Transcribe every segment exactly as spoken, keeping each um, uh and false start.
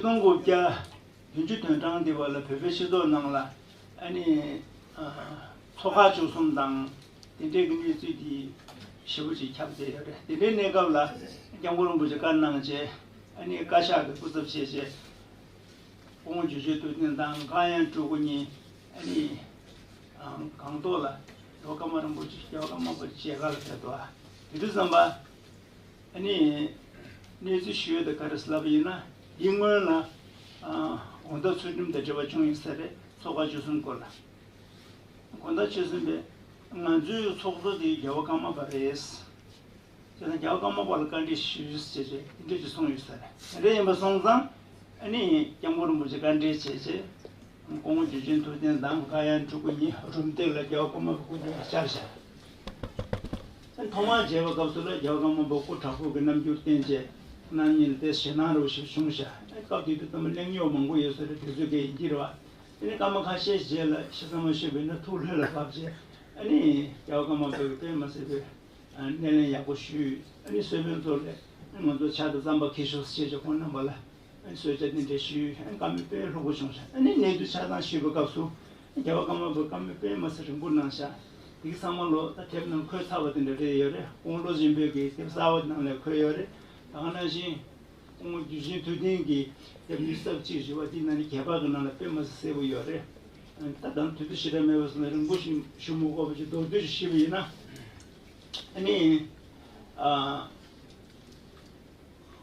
སྟོང་དགུ་བརྒྱ་བདུན་ཅུ་དོན་གྲངས་འདི་བར་ལ་བོད་པའི་སྤྱི་ཚོགས་ནང་ལ་ཨ་ནི་ཨ་ཚོགས་ཁག་བཅུ་གསུམ་དང་དེ་འདྲའི་གི་གནས་ཚུལ་འདི་ཞེ་པོ་ཅིག་ཁྱབ་བསྡད་ཡོད་རེད། དེ་འདྲའི་གནས་སྐབས་ལ་སྐྱབས་མགོན་རིན་པོ་ཆེ་བཀའ་གནང་བྱས་ཨ་ནི་བཀའ་ཤག་གི་སྐུ་ཚབ་བྱས་བྱས། སྐུ་ངོ་འཇུ་ཆེན་ཐུབ་བསྟན་དང་ཀ་ཡང་སྤྲུལ་སྐུ་གཉིས་ཨ་ནི་གང་ཐོག་ལ་རྒྱལ་བ་ཀརྨ་རིན་པོ་ཆེ་རྒྱལ་བ་ཀརྨ་པ་མཇལ་ཁ་ལ་ཕེབས་འདུག་དེ་དུས་ཙམ་པ་ཨ་ནི་གནས་ཚུལ་ཞུ་ཡས་དེ་ག་རེ་ལབ་ཡིན་ན། འདི་སྔོན་ལ་དགོང་དག་ཚུལ་ཁྲིམས་དང་འབྲེལ་བ་བྱུང་ཡོད་ས་རེད། ཚོགས་ཁག་བཅུ་གསུམ་སྐོར་ལ། དགོང་དག་བཅུ་གསུམ་པས་ང་ཚོའི་ཚོགས་གཙོ་དེ་རྒྱལ་བ་ཀརྨ་པ་རེད། བྱས་ཙང་རྒྱལ་བ་ཀརྨ་པ་ལ་བཀའ་འདྲི་ཞུས་ཟེར་བྱས་དེ་འདྲ་ཅིག་གསུངས་ཡོད་ས་རེད། དེ་འདྲ་ཡིན་པ་སོང་ཙང་ཨ་ནི་སྐྱབས་མགོན་རིན་པོ་ཆེ་བཀའ་འདྲི་བྱས་བྱས་སྐུ་ངོ་འཇུ་ཆེན་ཐུབ་བསྟན་དང་ཀ་ཡང་སྤྲུལ་སྐུ་གཉིས་རུམ་བཏེག་ལ་རྒྱལ་བ་ཀརྨ་པའི་སྐུ་མདུན་ལ་བཅར་བཞག་ཨ་ཐོག་མར་མཇལ་བའི་སྐབས་སུ་ལ་རྒྱལ་བ་ཀརྨ་པ་སྐུ་དྲག་པོ་གི་རྣམ་འགྱུར་བསྟན་བྱས་རྣམ་གཉིས་ལ་དེ་ཞེད་སྣང་རོ་ཞིག་བྱུང་བཞག་ཨ་སྐབས་དེ་དུས་ཙམ་པ་གླེང་རྙོག་མང་པོ་ཡོད་ས་རེད། དེ་ཚོ་གས་ཡིན་གྱི་རེད་བ། ཨ་ནི་སྐར་མ་ཁ་ཤས་རྗེས་ལ་ཞེ་ས་མ་ཞུས་པས་ན་ཐུགས་ལྷོད་ལ་བབས་རྗེས་ཨ་ནི་རྒྱལ་བ་ཀརྨ་པ་གི་དཔེ་མ་སྲིད་པའི་སྣེ་ལེན་ཡག་པོ་ཞུས། ཨ་ནི་གསོལ་དཔོན་ཚོ་ལ་ང་ཚོ་ཕྱག་དང་རྩམ་པ་འཁྱེར་ཤོག་ཅེས་བྱས་ཁོང་རྣམ་པ་ལ་གསོལ་ཇ་དེ་འདྲ་ཞུས། ཨ་ནི་བཀའ་མོལ་དཔེ་ལྷུག་པོ་བྱུང་ཤག་ཨ་ནི་གནས་ཚུལ་ཆ་ཚང་ཞུས་པའི་སྐབས་སུ་རྒྱལ་བ་ཀརྨ་པ་བཀའ་མོལ་དཔེ་མ་སྲིད་རིང་པོ་གནང་ཤག་དེ་གི་ཚང་མ་ལོ་ད་དེབ་ནང་འཁོད་ཚར་བ་དེ་འདྲ་རེད་ཡོད་རེད། དགུང་ལོ་ཆེན་པོའི་གི་དེབ་གསར་བ་ནང་ལ་འཁོད་ཡོད་རེད། ད་ག་ནང་བཞིན། སྐུ་ངོ་འཇུ་ཆེན་ཐུབ་བསྟན་གྱིས་དེབ་ཉི་ཤུ་རྩ་གཅིག་ཞུ་བ་དེའི་ནང་ནས་རྒྱས་པ་གི་ནང་ལ་དཔེ་མ་སྲིད་གསལ་པོ་ཡོད་རེད། ད་དང་དུས་ཚོད་ཞེ་དྲག་མེད་པ་སོང་ན་རིང་པོ་ཞིག་ཞུ་མི་དགོས་པ་ཅིག་མདོར་བསྡུས་ཤིག་ཞུས་པ་ཡིན་ན། ཨ་ནི། ཨ།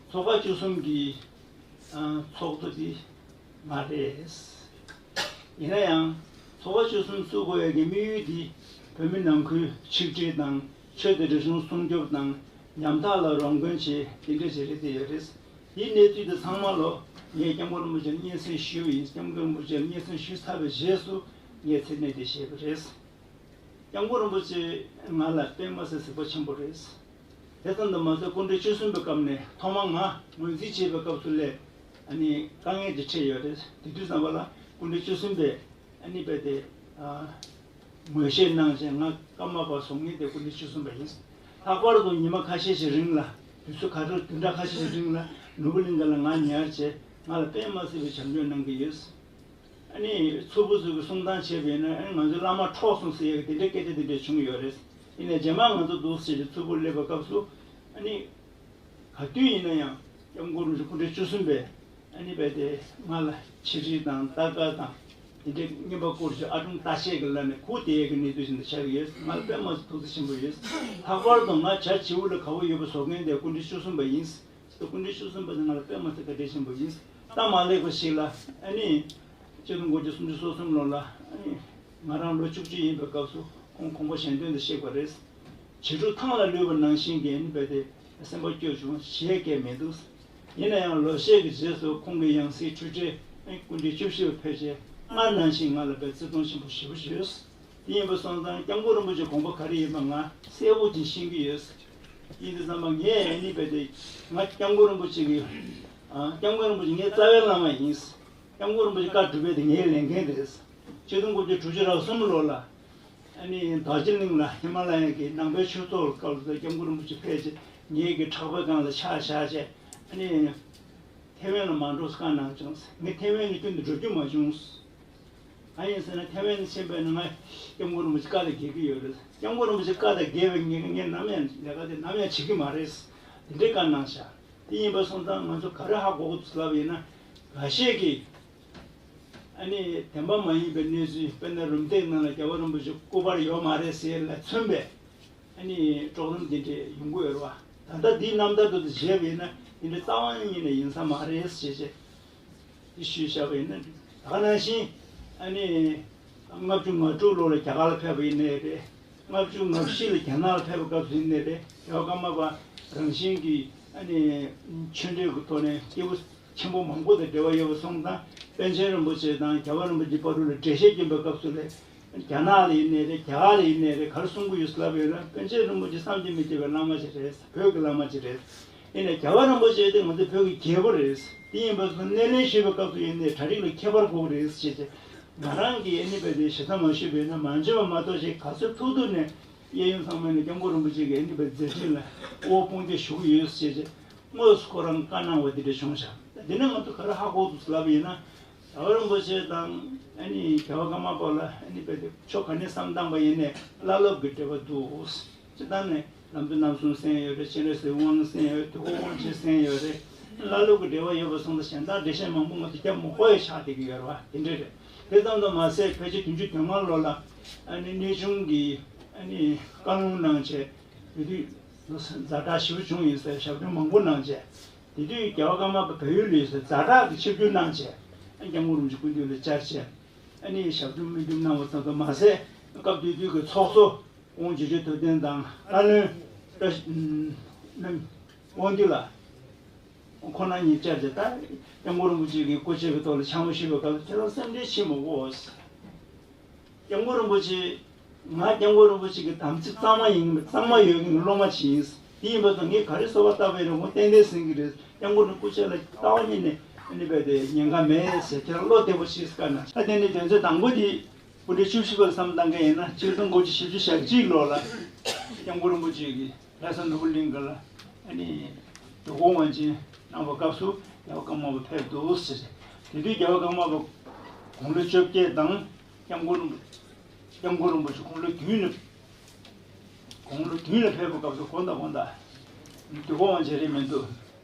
ཚོགས་པ་བཅུ་གསུམ་གྱི་ཨ་ཚོགས་གཙོ་དེ་ང་རེད། ཡིན་ན་ཡང་། ཚོགས་པ་བཅུ་གསུམ་བཙུགས་དགོས་ཡ་གི་དམིགས་ཡུལ་འདི་བོད་མི་ནང་ཁུལ་ཆིག་སྒྲིལ་དང་ཆོས་དང་རིག་གཞུང་སྲུང་སྐྱོབ་དང་ཉམ་ཐག་ལ་རོགས་མགོན་བྱེད་དེ་འདྲ་ཞིག་རེད་དེ་ཡོད་རེད། དེའི་གནས་ཚུལ་དེ་ཚང་མ་ལོ་ངས་སྐྱབས་མགོན་རིན་པོ་ཆེར་སྙན་སེང་ཞུས་པ་ཡིན། སྐྱབས་མགོན་རིན་པོ་ཆེར་སྙན་སེང་ཞུས་ཚར་བའི་རྗེས་སུ་ངས་མཚན་གནས་དེ་བཞེས་པ་རེད། སྐྱབས་མགོན་རིན་པོ་ཆེ་ང་ལ་དཔེ་མ་སྲིད་གཟིགས་པ་ཆེན་པོ་རེད། དེ་ཙམ་དུ་མ་ཟད་སྐུ་ཕྲེང་བཅུ་གསུམ་པའི་སྐབས་ནས་ཐོག་མར་ང་ངོས་འཛིན་བྱེད་པའི་སྐབས་སུ་ལས་ཨ་ནི་དཀའ་ངལ་ཅིག་འཕྲད་ཡོད་རེད། དེ་དུས་ཙམ་པ་ལ་སྐུ་ཕྲེང་བཅུ་གསུམ་པས་ཨ་ནི་རྦད་དེ་ཨ་ངོས་བཞེས་གནང་བྱས་ང་ཀརྨ་པ་བཟོ་མཁན་དེ་སྐུ་ཕྲེང་བཅུ་གསུམ་པ་ཡིན། ལྷག་པར་དུ་ཉི་མ་ཁ་ཤས་ཤིག་རིང་ལ་དུས་ཚོད་ག་ཚོད་བདུན་ཕྲག་ཁ་ཤས་ཤིག་རིང་ལ་ནོར་བུ་གླིང་ག་ལ་ང་ཉར་བྱས་ང་ལ་དཔེ་མ་སྲིད་པའི་བྱམས་སྐྱོང་གནང་གི་ཡོད། ཨ་ནི་མཚུར་ཕུ་ཚོ་གི་གསུང་སྟངས་བྱས་པ་ཡིན་ན་ཨ་ནི་ང་ཚོའི་བླ་མ་འཕྲོག་སོང་ཟེར་ཡག་གི་དེ་འདྲའི་སྐད་ཆ་དེ་འདྲ་བྱུང་ཡོད་རེད། ཡིན་ནའི་རྗེས་མ་ང་ཚོ་འདུག་ཟེར་ཏེ་མཚུར་ཕུ་སླེབས་པའི་སྐབས་སུ་ཨ་ནི་ག་དུས་ཡིན་ན་ཡང་སྐྱབས་མགོན་རིན་པོ་ཆེ་སྐུ་ཕྲེང་བཅུ་གསུམ་པས་ཨ་ནི་རྦད་དེ་ང་ལ་ཆིག་སྒྲིལ་དང་ལྟ་སྐལ་དང་དེ་འདྲའི་བསྙེན་པ་བསྐུར་བྱས་ཨ་སྒྲུང་ལྟ་བཤད་ཀྱི་ལམ་ནས་ཁུག་བསྡད་ཡག་གི་གནས་ཚུལ་ཞིག་ཏུ་ཆགས་ཀྱི་ཡོད། ང་ལ་དཔེ་མ་སྲིད་ཐུགས་རྗེ་ཆེན་པོ་ཡོད། ལྷག་པར་དུ་ང་བྱ་བྱིའུ་ལ་དགའ་བོ་ཡོད་པ་བཟོ་མཁན་དེ་སྐུ་ཕྲེང་བཅུ་གསུམ་པ་ཡིན། སྐུ་ཕྲེང་བཅུ་གསུམ་པ་དེ་ང་ལ་དཔེ་མ་སྲིད་བཀའ་དྲིན་ཆེན་པོ་ཡིན། སྟབས་མ་ལེགས་པ་ཞིག་ལ་ཨ་ནི་ཆིག་སྟོང་དགུ་བརྒྱ་སུམ་ཅུ་སོ་གསུམ་ལོ་ལ་ཨ་ནི་ང་རང་ལོ་བཅུ་གཅིག་ཡིན་པའི་སྐབས་སུ་ཁོང་དགོངས་པ་གཞན་དོན་དུ་གཤེགས་པ་རེད། བྱི་ཕྲུག་ཐང་ལ་ལུས་པ་ནང་བཞིན་གྱི་ཨ་ནི་རྦད་དེ་སེམས་པ་སྐྱོ་བྱུང་། བྱེད་མཁན་མི་འདུག་ཡིན་ན་ཡང་ལོ་ཤས་ཀྱི་རྗེས་སུ་ཁོང་གི་ཡང་སྲིད་འཁྲུལ་བྲལ་ཨ་ནི་སྐུ་ཕྲེང་བཅུ་བཞི་པ་ཕེབས་རྗེས་སྔར་ནང་བཞིན་ང་ལ་རྦད་བརྩི་མཐོང་ཆེན་པོ་ཞེ་པོ་ཡོད། དེ་ཡིན་པ་སོང་ཙང་སྐྱབས་མགོན་རིན་པོ་ཆེའི་དགོངས་པ་ག་རེ་ཡིན་པ་ང་གསལ་པོ་ཅིག་ཤེས་ཀྱི་ཡོད། ཡིན་དུས་ཙམ་པ་ངས་ཨ་ནི་རྦད་དེ་ང་སྐྱབས་མགོན་རིན་པོ་ཆེ་གི་ཨ་སྐྱབས་མགོན་རིན་པོ་ཆེ་ངའི་རྩ་བའི་བླ་མ་ཡིན། སྐྱབས་མགོན་རིན་པོ་ཆེ་བཀའ་སྒྲུབ་པའི་དེ་ངའི་ལས་འགན་རེད། ཆིག་སྟོང་དགུ་བརྒྱ་དྲུག་ཅུ་རེ་གསུམ་ལོ་ལ་ཨ་ནི་རྡོ་རྗེ་གླིང་ལ་ཧི་མ་ལ་ཡ་གི་ནང་པའི་ཆོས་ཚོགས་སྐབས་སུ་སྐྱབས་མགོན་རིན་པོ་ཆེ་ཕེབས་རྗེས་ངེད་ཀྱི་ཕྲག་པའི་སྒང་ལ་ཕྱག་བཞག་བྱས་ཨ་ནི། ཐེ་ཝན་ལ་མ་འགྲོ་བཀའ་གནང་བྱུང་། ངས་ཐེ་ཝན་ལ་ཁྱོན་ནས་འགྲོ་རྒྱུ་མ་བྱུང་། གང་ཡིན་ཟེར་ན་ཐེ་ཝན་ཕྱིན་པ་ཡིན་ན་ང་སྐྱབས་མགོན་རིན་པོ་ཆེ་བཀའ་དང་འགལ་གྱི་ཡོད་རེད། སྐྱབས་མགོན་རིན་པོ་ཆེ་བཀའ་དང་འགལ་བའི་ངས་ངས་ནམ་ཡང་ལས་ཀ་དེ་ནམ་ཡང་བྱེད་ཀྱི་མ་རེད། དེ་འདྲའི་བཀའ་གནང་བཞག་དེ་ཡིན་པ་སོང་ཙང་ང་ཚོ་ག་རེ་ཧ་གོ་དགོས་ལབ་ཡིན་ན། འགའ་ཤས་ཀྱིས་ཨ་ནི་བདེན་པ་མ་ཡིན་པའི་གནས་ཚུལ། དཔེར་ན་རུམ་བཏེག་ནང་ལ་རྒྱལ་བ་རིན་པོ་ཆེ་སྐུ་པར་ཡོད་མ་རེད་ཟེར་ལ་མཚོན་པའི་ཨ་ནི་དཀྲོག་གཏམ་དེ་འདྲས་ཡོང་གི་ཡོད་རེད་བ། ད་ལྟ་འདིའི་རྣམ་ཐར་དུ་བྱས་པ་ཡིན་ན་དེ་འདྲའི་རྩ་བ་ཉིད་ནས་ཡིན་ས་མ་རེད་ཞེས་བྱས་དེ་ཞུས་བཞག་པ་ཡིན་ན། ད་ག་ནང་བཞིན་ཨ་ནི་ལྔ་བཅུ་ང་དྲུག་ལོ་ལ་རྒྱ་གར་ལ་ཕེབས་པ་ཡིན་ནའི་རེད། ལྔ་བཅུ་ང་བཞི་ལ་རྒྱ་ནག་ལ་ཕེབས་པའི་སྐབས་སུ་ཡིན་ནའི་རེད། རྒྱལ་བ་ཀརྨ་པ་རང་བཞིན་གྱིས་ཨ་ནི་ཆོས་འབྲེལ་གྱི་ཐོག་ནས་སྐྱེས་བུ་ཆེན་པོ་མང་པོ་དང་འབྲེལ་བ་ཡོད་པ་སོང་ཙང་པཎ་ཆེན་རིན་པོ་ཆེ་དང་རྒྱལ་བ་རིན་པོ་ཆེའི་བར་དུ་ལ་འགྲེལ་བཤད་སྐྱོན་པའི་སྐབས་སུ་ལས་རྒྱ་ནག་ལ་ཡིན་ནའི་རེད། རྒྱ་གར་ལ་ཡིན་ནའི་རེད། ག་རེ་གསུང་གི་ཡོད་ལབ་ཡོད་ན་པཎ་ཆེན་རིན་པོ་ཆེ་བསམ་གྱིས་མི་ཁྱབ་པའི་བླ་མ་ཞིག་རེད། བོད་ཀྱི་བླ་མ་ཞིག་རེད། ཡིན་ནའི་རྒྱལ་བ་རིན་པོ་ཆེ་དེ་ང་ཚོ་བོད་ཀྱི་རྒྱལ་པོ་རེད། དེ་ཡིན་པ་སོང་སྣེ་ལེན་ཞུས་པའི་སྐབས་སུ་ཡིན་ནའི་གྲ་སྒྲིག་ལ་ཁྱད་པར་དགོས་ཀྱི་རེད་ཅེས་བྱས། ང་རང་གིས་ཨ་ནི་རྦད་དེ་ཞེ་ས་མ་ཞུས་པ་ཡིན་ན་མ་བརྗོད་པ་མ་གཏོགས་ཅིག་ག་ཚོད་ཐུབ་ཐུབ་ནས་གཡས་གཡོན་ཚང་མ་ནས་སྐྱབས་མགོན་རིན་པོ་ཆེ་གི་ཨ་ནི་རྦད་མཛད་འཕྲིན་ལ་དབུ་བ་དཔུང་འདེགས་ཞུ་གི་ཡོད་ཅེས་བྱས་དངོས་སུ་ཁོ་རང་བཀའ་གནང་བ་དེ་འདྲ་བྱུང་ཤག་འདི་ནས་ང་ཚོ་ག་རེ་ཧ་གོ་འདུག་ལབ་ཡིན་ན། རྒྱལ་བ་རིན་པོ་ཆེ་དང་ཨ་ནི་རྒྱལ་བ་ཀརྨ་པ་ལ་ཨ་ནི་རྦད་དེ་ཕྱོགས་ག་ནས་བསམ་བཏང་པ་ཡིན་ནའི་བླ་སློབ་ཀྱི་འབྲེལ་བ་འདུག་སྤྱིར་བཏང་ནས་ལམ་བདེ་རྣམ་གསུམ་གསན་ཡོད་རེད། སྤྱན་རས་གཟིགས་དབང་གསན་ཡོད། དུས་འཁོར་དབང་ཆེན་གསན་ཡོད་རེད། བླ་སློབ་ཀྱི་འབྲེལ་བ་ཡོད་པ་སོང་ཙང་གཞན་དག་འགྲེལ་བཤད་མང་པོ་ང་ཚོ་རྒྱབ་མ་དགོས་ཡ་ཆགས་བསྡད་ཀྱི་ཡོད་རེད་བ། དེ་འདྲ་རེད། དེ་ཙམ་དུ་མ་ཟད་ཕལ་ཆེར་བདུན་ཅུ་དོན་ལྔ་ལོ་ལ་ཨ་ནི་གནས་ཆུང་གི་ཨ་ནི་བཀའ་ལུང་གནང་བྱས་དེ་དུས་ཛ་དྲག་ཞེ་པོ་བྱུང་ཡིན་ཟེར་ཞབས་དྲུང་མང་པོ་གནང་བྱས། དེ་དུས་རྒྱལ་བ་ཀརྨ་པ་བལ་ཡུལ་ལ་ཡོད་སའི་ཛ་དྲག་གི་ཆིབས་བསྒྱུར་གནང་བྱས། སྐྱབས་མགོན་རིན་པོ་ཆེ་སྐུ་མདུན་ལ་བཅར་བྱས། ཨ་ནི་ཞབས་དྲུང་སྨོན་འདུན་གནང་བ་ཙམ་དུ་མ་ཟད་སྐབས་དེ་དུས་ཀྱི་ཚོགས་གཙོ་ཁོང་རྗེ་བཙུན་ཐུབ་བསྟན་དང་བཀའ་བློན་བཀྲ་ཤིས་དབང་འདུས་ལགས་ཁོང་རྣམ་གཉིས་བཅར་བྱས། ད་སྐྱབས་མགོན་རིན་པོ་ཆེ་གི་སྐུ་ཕྱྭ་གི་ཐོག་ལ་ཕྱག་དངོས་ཞུས་པའི་སྐབས་སུ་ཁྱེད་རང་སེམས་ཁྲལ་བྱེད་མི་དགོས། སྐྱབས་མགོན་རིན་པོ་ཆེ། ང་སྐྱབས་མགོན་རིན་པོ་ཆེ་གི་དམ་ཚིག་གཙང་མ་ཡིན། གཙང་མ་ཡོད་མཁན་གྱི་སློབ་མ་ཞིག་ཡིན། དེ་ཡིན་པ་དང་ངས་ག་རེ་གསོལ་བ་བཏབ་པའི་རེད། ཁོང་ཏན་ཏན་ཟིན་གྱི་རེད། སྐྱབས་མགོན་རིན་པོ་ཆེ་ལ་ལྟ་བ་ཉིད་ནས་ཨ་ནི་རྦད་དེ་ཉེན་ཁ་མེད་ཟེར། ཁྱེད་རང་བློ་བདེ་པོ་ཞིག་བཀའ་གནང་། ད་དེ་ནས་དོན་ཚན་དང་པོ་དེ་སྐུ་ཕྲེང་བཅུ་བཞི་པ་ལ་བསམ་བཏང་མཁན་ཡིན་ན་ཆིག་སྟོང་དགུ་བརྒྱ་བཞི་བཅུ་ཞེ་གཅིག་ལོ་ལ་སྐྱབས་མགོན་རིན་པོ་ཆེ་གིས་ལྷ་ས་ནོར་བུ་གླིང་ག་ལ་ཨ་ནི་དུས་འཁོར་དབང་ཆེན་གནང་བའི་སྐབས་སུ་རྒྱལ་བ་ཀརྨ་པ་ཕེབས་འདུག་ཟེར། དེ་དུས་རྒྱལ་བ་ཀརྨ་པ་དགུང་ལོ་བཅོ་བརྒྱད་དང་སྐྱབས་མགོན་རིན་པོ་སྐྱབས་མགོན་རིན་པོ་ཆེ་དགུང་ལོ་བདུན་ལ་དགུང་ལོ་བདུན་ལ་ཕེབས་པའི་སྐབས་སུ་དགོངས་དག་དགོངས་དག་དུས་འཁོར་དབང་ཆེན་རེད་མི་འདུག་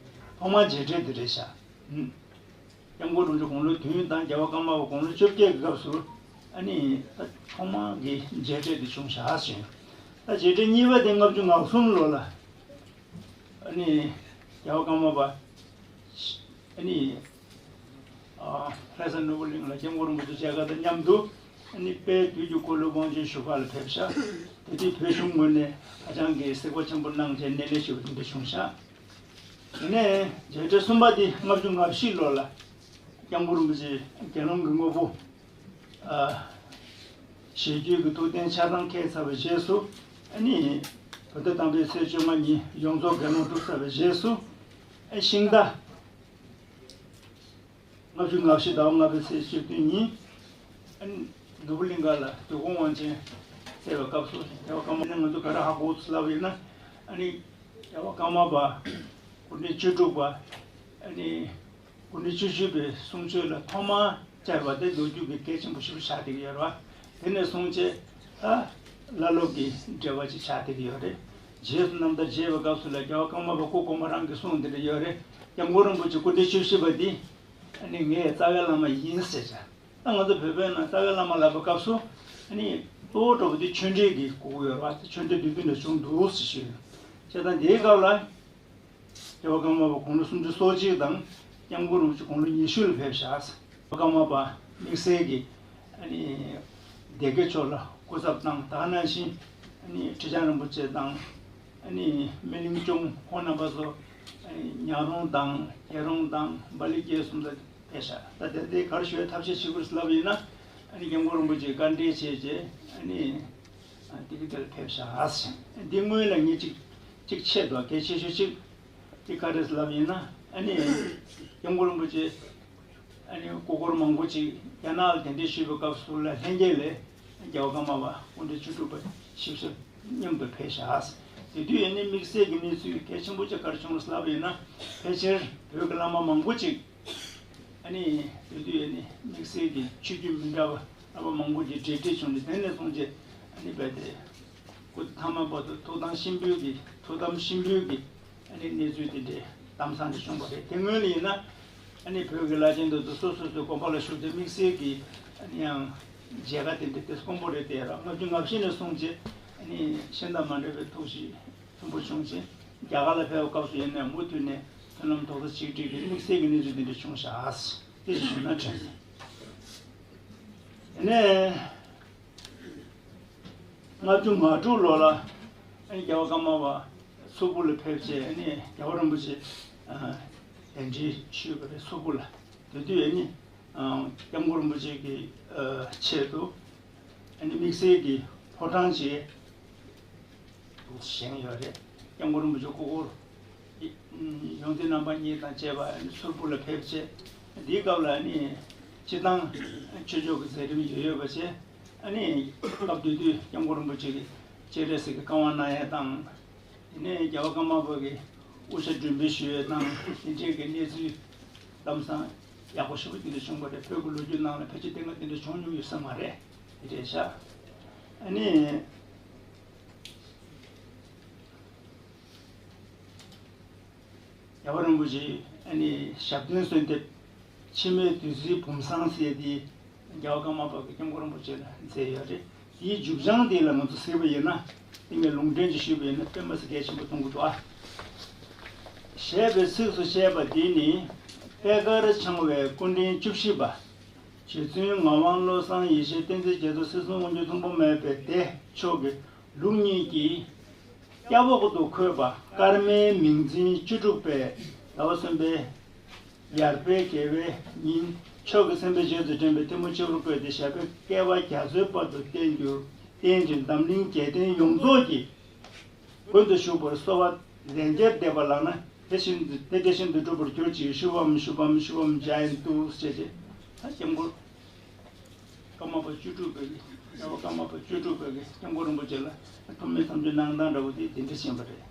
ཐོག་མར་མཇལ་འཕྲད་དེ་རེད་ཤག་སྐྱབས་མགོན་རིན་པོ་ཆེ་དགུང་ལོ་བདུན་དང་རྒྱལ་བ་ཀརྨ་པ་དགུང་ལོ་བཅོ་བརྒྱད་ཀྱི་སྐབས་སུ་ཨ་ནི་ད་ཐོག་མ་གི་མཇལ་འཕྲད་དེ་བྱུང་ཤག་ཟེར། ད་མཇལ་འཕྲད་གཉིས་པ་དེ་ལྔ་བཅུ་ང་གསུམ་ལོ་ལ་ཨ་ནི་རྒྱལ་བ་ཀརྨ་པ་ཨ་ནི་ཨ་ལྷ་ས་ནོར་བུ་གླིང་ལ་སྐྱབས་མགོན་རིན་པོ་ཆེ་མཇལ་ཁ་དང་མཉམ་དུ་ཨ་ནི་དཔལ་དུས་ཀྱི་འཁོར་ལོའི་དབང་ཆེན་ཞུ་བ་ལ་ཕེབས་ཤག་དེ་དུས་བོད་གཞུང་ངོས་ནས་ཧ་ཅང་གི་གཟིགས་པ་ཆེན་པོ་གནང་བྱས་སྣེ་ལེན་ཞུ་བ་དེ་འདྲ་བྱུང་ཤག་དེ་ནས་མཇལ་འཕྲད་གསུམ་པ་དེ་ལྔ་བཅུ་ང་བཞི་ལོ་ལ་སྐྱབས་མགོན་རིན་པོ་ཆེ་དགེ་སློང་གི་དངོས་པོ་ཨ་ཞལ་བརྒྱུད་ཀྱི་ཐུགས་རྟེན་ཆ་ཚང་འཁེལ་ཚར་བའི་རྗེས་སུ་ཨ་ནི་བོད་ཟླ་དང་པོའི་ཚེས་བཅོ་ལྔ་ཉིན་ཡོངས་རྫོགས་དགེ་སློང་གྲུབ་ཚར་བའི་རྗེས་སུ་ཨ་ཤིང་རྟ་ལྔ་བཅུ་ང་བཞི་ཟླ་བ་ལྔ་པའི་ཚེས་བཅུ་བདུན་ཉིན་ཨ་ནི་ནོར་བུ་གླིང་ག་ལ་དུས་འཁོར་དབང་ཆེན་སྩལ་བའི་སྐབས་སུ་རྒྱལ་བ་ཀརྨ་ནི་ང་ཚོ་ག་རེ་ཧ་གོ་ཚུལ་ལབ་ཡིན་ན་ཨ་ནི་རྒྱལ་བ་ཀརྨ་པ་སྐུ་ཕྲེང་བཅུ་དྲུག་པ་ཨ་ནི་སྐུ་ཕྲེང་བཅུ་བཞི་པའི་གསུང་ཆོས་ལ་ཐོག་མར་བཅར་བ་དེ་ལོ་རྒྱུས་ཀྱི་གལ་ཆེན་པོ་ཞིག་ཆགས་བསྡད་ཀྱི་ཡོད་རེད་བ། དེ་ནས་བཟུང་བྱས་ད་བླ་སློབ་ཀྱི་འབྲེལ་བ་ཅིག་ཆགས་བསྡད་ཀྱི་ཡོད་རེད། རྗེས་སུ་རྣམ་ཐར་མཇལ་བའི་སྐབས་སུ་ལ་རྒྱལ་བ་ཀརྨ་པ་སྐུ་གོང་མ་རང་གི་གསུང་འདི་འདྲ་ཡོད་རེད། སྐྱབས་མགོན་རིན་པོ་ཆེ་སྐུ་ཕྲེང་བཅུ་བཞི་པ་འདི་ཨ་ནི་ངའི་རྩ་བའི་བླ་མ་ཡིན་ཟེར་བྱས། ད་ང་ཚོ་བོད་པའི་ནང་རྩ་བའི་བླ་མ་ལབ་པའི་སྐབས་སུ་ཨ་ནི་གཙོ་བོ་འདྲ་པོ་འདི་ཆོས་འབྲེལ་གྱི་གོ་གི་ཡོད་རེད་བ། ཆོས་འབྲེལ་བདུན་བདུན་འདྲ་བྱུང་འདུག་ཟེར་ཞུས་ཡོད། བྱས་ཙང་དེའི་སྐབས་ལ་རྒྱལ་བ་ཀརྨ་པ་དགུང་ལོ་སུམ་ཅུ་སོ་གཅིག་དང་སྐྱབས་མགོན་རིན་པོ་ཆེ་དགུང་ལོ་ཉི་ཤུ་ལ་ཕེབས་ཤག་རྒྱལ་བ་ཀརྨ་པ་དམིགས་བསལ་གྱིས་ཨ་ནི་སྡེ་དགེ་ཕྱོགས་ལ་སྐུ་ཚབ་དང་། ད་ག་ནང་བཞིན་ཨ་ནི་ཁྲི་བྱང་རིན་པོ་ཆེ་དང་ཨ་ནི་སྨིན་གླིང་སྐྱོང་ཁོང་རྣམ་པ་ཚོ་ཨ་ནི་ཉག་རོང་དང་རྒྱལ་རོང་དང་སྦ་ལི་ཀའི་གསུམ་ལ་ཕེབས་ཤག་ད་དེ་དེ་ག་རེ་ཞུ་བའི་ཐབས་ཤེས་བྱེད་དགོས་ལབ་ཡིན་ན་ཨ་ནི་སྐྱབས་མགོན་རིན་པོ་ཆེ་བཀའ་འདྲི་བྱས་རྗེས་ཨ་ནི་དེ་གི་དེ་ལ་ཕེབས་ཤག་འདི་སྔོན་ལ་ངས་གཅིག་གཅིག་ཆད་འདུག་གལ་ཆེ་ཤོས་གཅིག་དེ་ག་རེ་ལབ་ཡིན་ན་ཨ་ནི་སྐྱབས་མགོན་རིན་པོ་ཆེ་ཨ་ནི་སྐུ་འཁོར་མང་པོ་ཅིག་རྒྱ་ནག་ལ་གདན་འདྲེན་ཞུས་པའི་སྐབས་སུ་ལ་ལྷན་རྒྱས་ལས་རྒྱལ་བ་ཀརྨ་པ་སྐུ་ཕྲེང་བཅུ་དྲུག་པ་ཞིབ་བཤེར་མཉམ་དུ་ཕེབས་ཤག་དེ་དུས་ཨ་ནི་དམིགས་བསལ་གྱི་གནས་ཚུལ་གལ་ཆེན་པོ་ཅིག་ག་རེ་བྱུང་ལབ་ཡིན་ན་ཕལ་ཆེར་བོད་ཀྱི་བླ་མ་མང་པོ་ཅིག་ཨ་ནི་དེ་དུས་ཨ་ནི་དམིགས་བསལ་གྱི་ཆོས་བརྒྱུད་མི་འདྲ་བ་རྣམ་པ་མང་པོ་ཅིག་འབྲེལ་འདྲིས་བྱུང་ནས་དེ་ནས་བཟུང་རྗེས་ཨ་ནི་རྦད་དེ་སྐུ་མཐའ་མ་བར་དུ་ཐུགས་དམ་བཞིན་པོའི་གི་ཐུགས་དམ་བཞིན་པོའི་གི་ཨ་ནི་གནས་ཚུལ་དེ་འདྲའི་གཏམ་བཟང་དེ་བྱུང་བ་རེད། དེ་སྔོན་ལ་ཡིན་ན་ཨ་ནི་བོད་ཀྱི་བླ་ཆེན་དེ་ཚོ་སོ་སོ་སོའི་དགོན་པ་ལ་བཞུགས་ཏེ་དམིགས་བསལ་གྱི་ཨ་ནི་ཡང་མཇལ་ཁ་དེ་འདྲ་དེ་དཀོན་པོ་རེད་དེ། ཡང་ལྔ་བཅུ་ང་བཞི་ནས་བཟུང་རྗེས་ཨ་ནི་གཞན་དང་མ་འདྲ་བའི་ཐུགས་རྗེ་ཆེན་པོ་བྱུང་ཞིང་། རྒྱ་གར་ལ་ཕེབས་པའི་སྐབས་སུ་ཡིན་ནའང་མུ་མཐུད་ནས་མཐུན་ལམ་རྡོག་རྩ་གཅིག་སྒྲིལ་གྱི་དམིགས་བསལ་གྱི་གནས་ཚུལ་འདི་འདྲ་བྱུང་ཤག་དེ་ཞུས་ན་དྲན་སོང་། དེ་ནས་ལྔ་བཅུ་ང་དྲུག་ལོ་ལ་ཨ་ནི་རྒྱལ་བ་ཀརྨ་པ་སུ་ཕུ་ལ་ཕེབས་བྱས་ཨ་ནི་རྒྱལ་བ་རིན་པོ་ཆེ་གདན་འདྲེན་ཞུས་པ་རེད། སུ་ཕུ་ལ། དེ་དུས་ཨ་ནི་སྐྱབས་མགོན་རིན་པོ་ཆེ་གི་ཆེད་དུ་ཨ་ནི་དམིགས་བསལ་གྱི་ཕོ་བྲང་ཅིག་བཞེངས་ཡོད་རེད། སྐྱབས་མགོན་རིན་པོ་ཆེ་སྐུ་འཁོར་ཡོངས་འཛིན་རྣམ་པ་གཉིས་དང་བཅས་པ་ཨ་ནི་སུ་ཕུ་ལ་ཕེབས་བྱས། དེའི་སྐབས་ལ་ཨ་ནི་སྤྱི་བཏང་ཆོས་ཕྱོགས་ཀྱི་མཛད་རིམ་ཡོད་ཡོད་པ་བྱས། ཨ་ནི་སྐབས་དེ་དུས་སྐྱབས་མགོན་རིན་པོ་ཆེ་གིས་སྤྱན་རས་གཟིགས་ཀྱི་བཀའ་དབང་གནང་ཡས་དང་། དེ་ནས་རྒྱལ་བ་ཀརྨ་པ་གིས་དབུ་ཞྭ་སྒྲོན་འབུལ་ཞུ་ཡས་དང་དེ་འདྲའི་གི་གནས་ཚུལ་ གཏམ་བཟང་ཡག་པོ་ཞེ་པོ་དེ་འདྲ་བྱུང་བ་རེད། བོད་ཀྱི་ལོ་རྒྱུས་ནང་ལ་ཕལ་ཆེར་དེ་སྔ་དེ་འདྲ་བྱུང་མྱོང་ཡོད་ས་མ་རེད། དེ་འདྲ་ཤག་ཨ་ནི། རྒྱལ་བ་རིན་པོ་ཆེ་ཨ་ནི་ཞབས་བརྟན་གསོལ་འདེབས་འཆི་མེད་བདུད་རྩིའི་བུམ་བཟང་ཟེར་དེ་རྒྱལ་བ་ཀརྨ་པ་གིས་སྐྱབས་མགོན་རིན་པོ་ཆེ་ལ་མཛད་ཡོད་རེད། དེའི་མཇུག་བྱང་དེ་ལ་ང་ཚོ་གཟིགས་པ་ཡིན་ན། དེ་ངས་ལུང་འདྲེན་ཅིག་ཞུས་པ་ཡིན་ན་དཔེ་མ་སྲིད་གལ་ཆེན་པོ་མཐོང་གི་འདུག་ཨ། ཞེས་པའི་ཚིགས་སུ་བཅད་པ་འདི་ནི་པད་དཀར་འཆང་བའི་སྐུ་ཕྲེང་བཅུ་བཞི་པ། རྗེ་བཙུན་ངག་དབང་བློ་བཟང་ཡེ་ཤེས་བསྟན་འཛིན་རྒྱ་མཚོ་སྲིད་གསུམ་དབང་ཕྱུག་མཐོང་པོ་མེད་པའི་སྡེ་མཆོག་གི་ལུགས་གཉིས་ཀྱི་སྐྱབས་འོག་ཏུ་འཁོད་པ་ཀརྨའི་མིང་འཛིན་བཅུ་དྲུག་པས་ཟླ་བ་གསུམ་པའི་ཡར་པའི་དགེ་བའི་ཉིན་མཆོག་གི་སེམས་དཔའི་རྗེས་སུ་དྲན་པའི་ཐལ་མོ་སྤྱི་བོར་བཀོད་དེ་ཞབས་པད་བསྐལ་པ་རྒྱ་མཚོའི་བར་དུ་བརྟན་གྱུར། བརྟན་ཅིང་འཛམ་གླིང་རྒྱལ་བསྟན་ཡོངས་རྫོགས་ཀྱི་མགོན་དུ་བཞུགས་པར་གསོལ་བ་ལན་བརྒྱར་འདེབས་པ་ལགས་ན། དེ་བཞིན་དུ་དེ་དེ་བཞིན་དུ་འགྲུབ་པར་གྱུར་ཅིག་ཤུ་བམ་ཤུ་བམ་ཤུ་བམ་ཇ་ཡན་ཏུ་ཞེས་བྱས། ད་སྐྱབས་མགོན་ཀརྨ་པ་བཅུ་དྲུག་པའི་གི་རྒྱལ་བ་ཀརྨ་པ་བཅུ་དྲུག་པའི་གི་སྐྱབས་མགོན་རིན་པོ་ཆེ་ལ་ཐུགས་སྨོན་མཚམས་སྦྱོར་གནང་སྟངས་འདྲ་བོ་དེ་དེ་འདྲ་ཕྱིན་པ་རེད།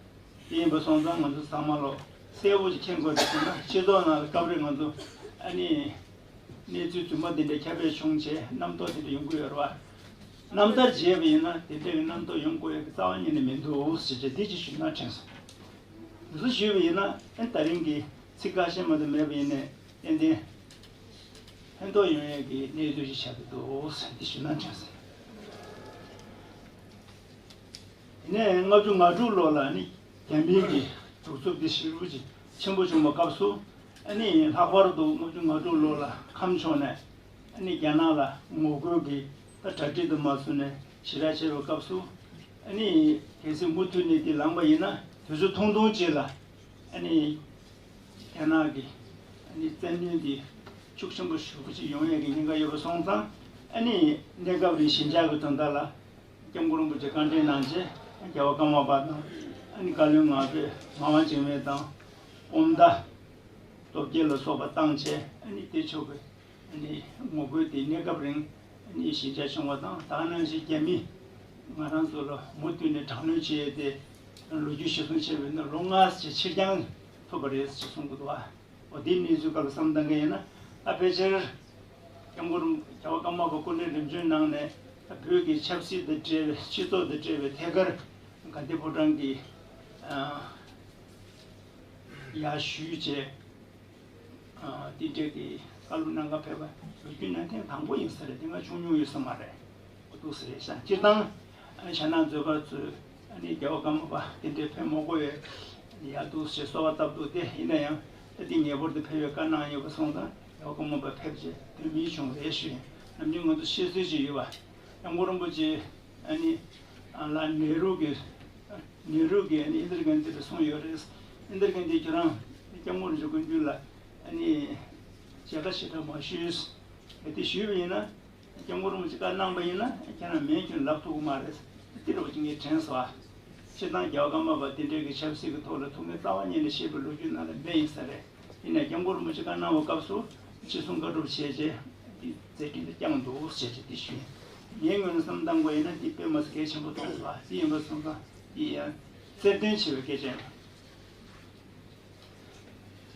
དེ་ཡིན་པ་སོང་ཙང་ང་ཚོ་ཚང་མ་ལོ་གསལ་པོ་ཅིག་མཁྱེན་དགོས་འདུག་ཟེར་ན། སྤྱི་ཚོགས་ནང་ལ་སྐབས་རེ་ང་ཚོ་ཨ་ནི་གནས་ཚུལ་རྫུན་མ་འདི་འདྲ་ཁྱབ་སྤེལ་བྱུང་བྱས་རྣམ་རྟོག་དེ་འདྲ་ཡོང་གི་ཡོད་རེད་བ། རྣམ་ཐར་བརྗེས་པ་ཡིན་ན་དེ་འདྲ་གི་རྣམ་རྟོག་ཡོང་དགོས་ཡ་གི་རྩ་བ་ཉིད་ནས་མི་འདུག་ཟེར་བྱས་འདི་ཅིག་ཞུས་ན་དྲན་སོང་། འདི་ཚོ་ཞུས་པ་ཡིན་ན་ཨ་ནི་ད་རིང་གི་ཚིག་ཁ་ཤས་མ་གཏོགས་མེད་པ་ཡིན་ནའི་ཏན་ཏན་ཕན་ཐོགས་ཡོང་ཡས་ཀྱི་གནས་ཚུལ་ཞིག་ཆགས་ཀྱི་འདུག་ཟེར་འདི་ཞུས་ན་དྲན་སོང་། དེ་ནས་ལྔ་བཅུ་ང་དྲུག་ལོ་ལ་ནི་རྒྱ་མིའི་གི་གདུག་རྩུབ་འདི་ཞེ་པོ་ཅིག་ཆེན་པོ་བྱུང་བའི་སྐབས་སུ། ཨ་ནི་ལྷག་པར་དུ་ལྔ་བཅུ་ང་དྲུག་ལོ་ལ་ཁམས་ཕྱོགས་ནས་ཨ་ནི་རྒྱ་ནག་ལ་ངོ་རྒོལ་གྱི་ད་གྲ་སྒྲིག་དུ་མ་ཚུད་ནས་ཞེ་དྲག་བྱས་པའི་སྐབས་སུ། ཨ་ནི་གལ་སྲིད་མུ་མཐུད་ནས་འདི་ལངས་པ་ཡིན་ན་དུས་ཚོད་ཐུང་ཐུང་ཅིག་ལ་ཨ་ནི་རྒྱ་ནག་གི་ཨ་ནི་བཙན་གནོན་འདི་ཤུགས་ཆེན་པོ་ཞེ་པོ་ཅིག་ཡོང་ཡས་ཀྱི་ཉེན་ཁ་ཡོད་པ་སོང་ཙང་། ཨ་ནི་གནས་སྐབས་རིང་ཞི་འཇགས་ཀྱི་དོན་དག་ལ་སྐྱབས་མགོན་རིན་པོ་ཆེ་བཀའ་དྲིན་གནང་བྱས་རྒྱལ་བ་ཀརྨ་པ་དང་ཨ་ནི་བཀའ་བློན་ངག་དབང་ངག་དབང་འཇིགས་མེད་དང་། དཔོན་མདའ་སྟོབས་རྒྱལ་ལ་སོགས་པ་བཏང་བྱས། ཨ་ནི་དེ་ཕྱོགས་ཀྱི་ཨ་ནི་ངོ་རྒོལ་དེ་གནས་སྐབས་རིང་ཨ་ནི་ཞི་འཇགས་བྱུང་བ་དང་། ད་ག་ནང་བཞིན་རྒྱ་མི་ང་རང་ཚོ་ལ་མུ་མཐུད་ནས་དྲག་གནོན་བྱས་ཏེ་ལོ་རྒྱུས་གཞིར་བཟུང་བྱས་པ་ཡིན་ན་ལོ་ལྔ་ཙམ་ཕྱིར་འགྱངས་ཐུབ་པ་རེད་ཅེས་གསུང་གི་འདུག་བ། འོ་དེའི་གནས་ཚུལ་སྐབས་ལ་བསམ་བཏང་མཁན་ཡིན་ན། ད་ཕལ་ཆེར་སྐྱབས་མགོན་རྒྱལ་བ་ཀརྨ་པ་སྐུ་ཕྲེང་རིམ་བྱོན་ནང་ནས་ད་བོད་ཀྱི་ཆབ་སྲིད་དང་འབྲེལ་བའི་སྤྱི་ཚོགས་དང་འབྲེལ་བའི་ཐད་ཀར་དགའ་ལྡན་ཕོ་བྲང་གི་ཨ་ཡར་ཞུས་བྱས། ཨ་དེ་འདྲའི་གི་བཀའ་སློབ་གནང་ག་ཕེབས་པ་ལོ་རྒྱུས་ནང་ཐེངས་དང་པོ་ཡིན་ས་རེད། དེ་སྔ་བྱུང་མྱོང་ཡོད་ས་མ་རེད། འོ་འདུག་སེ་རེད་ཤག་སྤྱིར་བཏང་ཨ་ནི་ཞྭ་ནག་མཛོད་དཀར་ཚོས་ཨ་ནི་རྒྱལ་བ་ཀརྨ་པ་དེ་འདྲའི་ཕེབས་མ་དགོས་པའི་ཡ་འདུག་སེ་གསོལ་བ་བཏབ་འདུག་སྟེ། ཡིན་ན་ཡང་ད་དེ་ངེས་པར་དུ་ཕེབས་པའི་བཀའ་གནང་ཡོད་པ་སོང་ཙང་རྒྱལ་བ་ཀརྨ་པ་ཕེབས་རྗེས་དོན་མེད་བྱུང་རེད་ཞུ་ཡིན། ནམ་རྒྱུན་ང་ཚོ་བཤད་སྲོལ་ཅིག་ཡོད་པ། སྐྱབས་མགོན་རིན་པོ་ཆེ་ཨ་ནི་ཨ་ལ་ནེ་རུ་གི་ནེ་རུ་གི་ཨ་ནི་ཨིན་དིར་གན་དྷི་ལ་གསུངས་ཡོད་རེད། ཨིན་དིར་གན་དྷི་ཁྱོད་རང་སྐྱབས་མགོན་རིན་པོ་ཆེ་སྐུ་མདུན་ལ་ཨ་ནི་མཇལ་ཁ་ཞེ་དྲག་མ་ཞུས། གལ་ཏེ་ཞུས་པ་ཡིན་ན། སྐྱབས་མགོན་རིན་པོ་ཆེ་བཀའ་གནང་པ་ཡིན་ན་ཁྱེད་རང་མེད་ཁྱོད་ལབ་ཐུབ་ཀྱི་མ་རེད། དེ་འདྲ་བ་ཅིག་ངས་དྲན་སོང་ཨ། སྤྱིར་བཏང་རྒྱལ་བ་ཀརྨ་པ་དེ་འདྲའི་གི་ཆབ་སྲིད་ཀྱི་ཐོག་ལ་ཐུགས་འགན་རྩ་བ་ཉིད་ནས་བཞེས་པའི་ལོ་རྒྱུས་ནང་ལ་མེད་ཡིན་ས་རེད། ཡིན་ནའི་སྐྱབས་མགོན་རིན་པོ་ཆེ་བཀའ་གནང་བའི་སྐབས་སུ་ཅི་གསུང་བཀའ་སྒྲུབ་བྱས་རྗེས་འདི་མཛད་འཕྲིན་དུ་བསྐྱངས་འདུག་ཟེར་བྱས་འདི་ཞུས། ངའི་ངོས་ནས་བསམ་བཏང་དགོས་ཡིན་ན་འདི་དཔེ་མ་སྲིད་གལ་ཆེན་པོ་མཐོང་སོང་ཨ། དེ་ཡིན་པ་སོང་ཙང་འདི་ཡང་རྩལ་འདོན་ཆེ་བའི་སྐད་ཆ་ཡིན།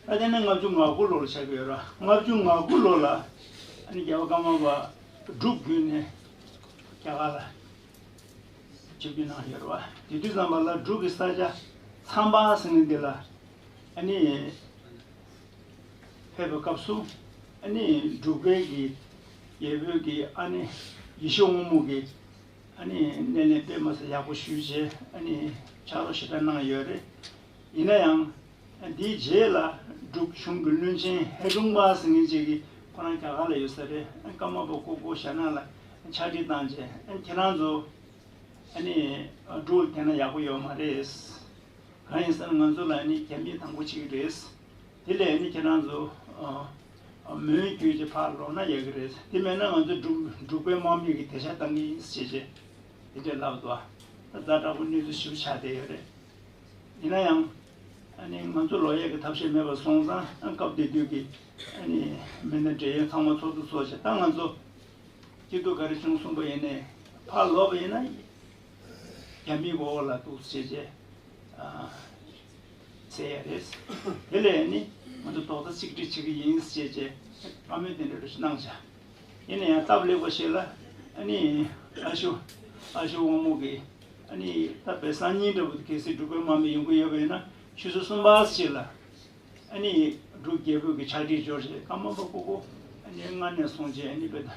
ད་དེ་ནས་ལྔ་བཅུ་ང་དགུ་ལོ་ལ་ཆགས་ཀྱི་ཡོད་ར། ལྔ་བཅུ་ང་དགུ་ལོ་ལ་ཨ་ནི་རྒྱལ་བ་ཀརྨ་པ་འབྲུག་བརྒྱུད་ནས་རྒྱ་གར་ལ་ཆིབས་བསྒྱུར་གནང་ཡོད་ར་བ། དེ་དུས་ཙམ་པ་ལ་འབྲུག་གི་ས་ཆ་མཚམས་པ་ཟེར་མཁན་འདི་ལ་ཨ་ནི་ཕེབས་པའི་སྐབས་སུ་ཨ་ནི་འབྲུག་པའི་གི་རྒྱལ་པོའི་གི་ཨ་ནི་ཡེ་ཤེས་དབང་མོ་གི་ཨ་ནི་སྣེ་ལེན་དཔེ་མ་སྲིད་ཡག་པོ་ཞུས་བྱས་ཨ་ནི་ཕྱག་རོགས་ཞེ་དྲག་གནང་ཡོད་རེད། ཡིན་ན་ཡང་། འདིའི་རྗེས་ལ་འབྲུག་གཞུང་གི་བློན་ཆེན་ཧེ་ཀྲུང་པ་ཟེར་མཁན་ཅིག་གིས་ཁོ་རང་རྒྱ་གར་ལ་ཡོད་ས་རེད། ཀརྨ་པ་སྐུ་སྒེར་ཞྭ་ནག་ལ་ཕྱག་བྲིས་བཏང་རྗེས་ཁྱེད་རང་ཚོ་ཨ་ནི་འབྲུག་ལ་བསྡད་ན་ཡག་པོ་ཡོད་མ་རེད། གང་ཡིན་ཟེར་ན་ང་ཚོ་ལ་ནི་རྒྱ་མིས་དང་པོ་བྱེད་ཀྱི་རེད། དེ་ལས་ནི་ཁྱེད་རང་ཚོ་མོན་བརྒྱུད་ཀྱི་ཕར་ལོག་ན་ཡག་གི་རེད། དེ་མེད་ན་ང་ཚོ་འབྲུག་འབྲུག་པའི་དམག་མི་གི་དེད་ཤག་བཏང་གི་ཡིན་ཞེས་བྱས་དེ་འདྲས་ལབ་འདུག་ད་ཛ་དྲག་པོ་གནས་ཚུལ་ཞིག་ཆགས་བསྡད་ཡོད་རེད། ཡིན་ན་ཡང་ཨ་ནི་ང་ཚོ་ལོག་ཡས་ཀྱི་ཐབས་ཤེས་མེད་པ་སོང་ཙང་ཨ་སྐབས་དེ་དུས་ཀྱི་ཨ་ནི་མི་སྣ་འབྲེལ་ཡོད་ཚང་མ་ཚོགས་འདུ་ཚོགས་བྱས། ད་ང་ཚོ་སྐྱིད་སྡུག་ག་རེ་བྱུང་སོང་པ་ཡིན་ནའི་ཕར་ལོག་པ་ཡིན་ན་རྒྱ་མིའི་འོག་ལ་འདུག་ཟེར་བྱས་ཨ་ ཟེར་ཡ་རེད། དེ་ལས་ནི་ང་ཚོ་རྡོག་རྩ་གཅིག་སྒྲིལ་བྱེད་ཀྱི་ཡིན་ཞེས་བྱས་བཀའ་མོལ་དེ་འདྲ་རེ་ཞིག་གནང་བཞག་ཡིན་ན་ཡང་སྟབས་ལེགས་པ་ཞིག་ལ་ཨ་ནི་ཨ་ཞུ་ཨ་ཞུ་དབང་མོ་གིས་ཨ་ནི་ད་བོད་སང་ཉིན་འདྲ་བོ་གལ་སྲིད་འབྲུག་པའི་དམག་མི་ཡོང་གི་ཡོད་པ་ཡིན་ན་ཆུ་ཚོད་གསུམ་པ་ཞིག་ལ་ཨ་ནི་འབྲུག་རྒྱལ་པོས་ཀྱི་ཕྱག་བྲིས་འབྱོར་བྱས་ཀརྨ་པ་སྐུ་སྒོ་ཨ་ནི་སྔ་ནས་སོང་བྱས་ཨ་ནི་བོད་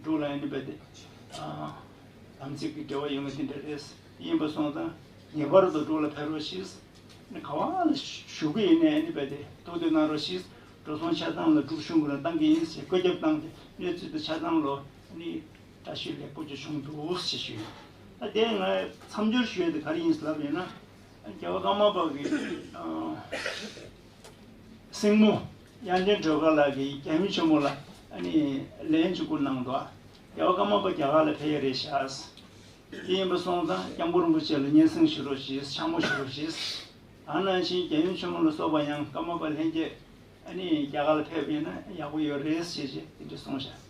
འབྲུག་ལ་ཡང་ནི་བས་ཏེ། ཨ། དམ་ཚིག་གི་འབྲེལ་བ་ཡོད་མཁན་དེ་འདྲ་རེད། ཡིན་པ་སོང་ཙང་ངེས་པར་དུ་འབྲུག་ལ་ཕེབས་རོགས་ཞེས། ནི་ག་བ་ལ་བཞུགས་ཀྱི་ཡིན་ནའི་ནི་བས་ཏེ་ཐུགས་འདོད་གནང་རོགས་ཞེས། འགྲོ་སོང་ཆ་ཚང་ལ་འབྲུག་གཞུང་གི་ལ་བཏང་གི་ཡིན་ཞེས་བཀོད་ཁྱབ་བཏང་སྟེ་གནས་ཚུལ་དེ་ཆ་ཚང་ལོ་ནི་བཀྲ་ཤིས་ལེགས་པོ་ཅིག་བྱུང་འདུག་ཞེས་ཞུས། ད་དེ་ང་མཚམས་སྦྱོར་ཞུ་ཡ་དེ་ག་རེ་ཡིན་ཟེར་ལབ་ཡོད་ན། རྒྱལ་བ་ཀརྨ་པ་གི་ཨ། སྲིང་མོ་དབྱངས་ཅན་སྒྲོལ་དཀར་ལགས་ཀྱིས་རྒྱལ་ཡུམ་ཆེན་མོ་ལ་ཨ་ནི་ལན་ཅིག་བསྐུར་གནང་འདུག་རྒྱལ་བ་ཀརྨ་པ་རྒྱ་གར་ལ་ཕེབས་ཡས་རེད་ཤག་དེ་ཡིན་པ་སོང་ཙང་སྐྱབས་མགོན་རིན་པོ་ཆེ་ལ་སྙན་སེང་ཞུ་རོགས་ཞེས་འཕྱ་སྨོད་ཞུ་རོགས་ཞེས། ད་ནང་བཞིན་རྒྱལ་ཡུམ་ཆེན་མོ་ལ་སོགས་པ་ཡང་ཀརྨ་པ་ལྷན་རྒྱས་ཨ་ནི་རྒྱ་གར་ལ་ཕེབས་པ་ཡིན་ན་ཡག་པོ་ཡོད་རེད་ཞེས་བྱས་དེ་འདྲ་གསུངས་ཤག